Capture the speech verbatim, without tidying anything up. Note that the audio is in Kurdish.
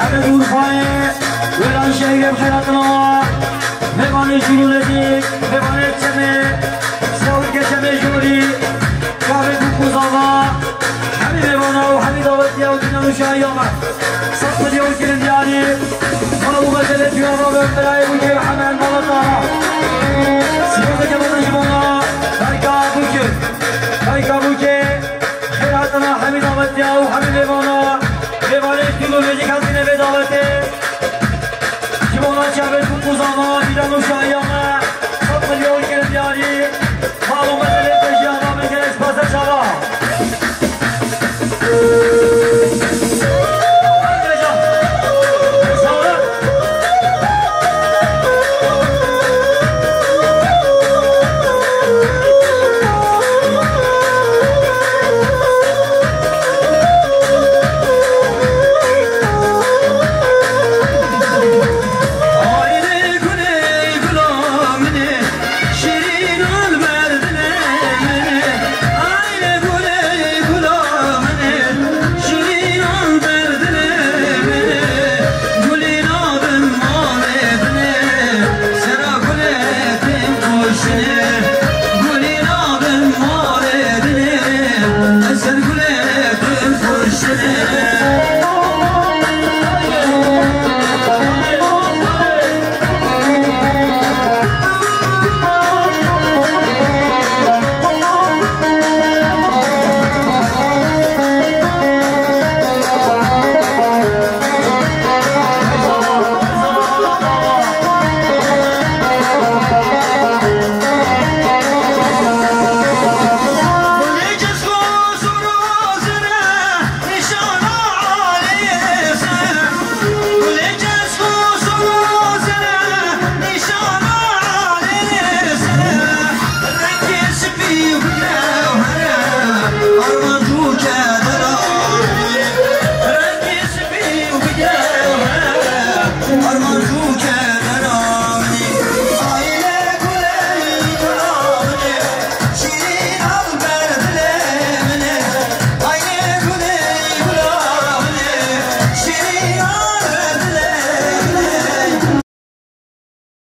Hemîd Urfayê, Wêranşehîrê bi xêr hatina we. Mêvanê jûr û lezîk, mêvanê çemê, siyawirke çemê jûrî, çavê bûk û zava, hemî mêvana û hemî dawetiya û dînan û şahiya me. Sed milyon kirin diyarî, mal û mezelê diyara ve belayê bûkê ve hemen malata. Siyawirke bana ji bona, dayka bûkê, dayka bûkê. Xêr hatina hemî dawetiya û hemî mêvana, mêvanê jûr û lezîk hatine vê dawetê. Ji bona çavê bûk û zava, dînan û şahiya me, sed milyon kirin diyarî, mal û mezelê te jî ava bin gelek spas e çava.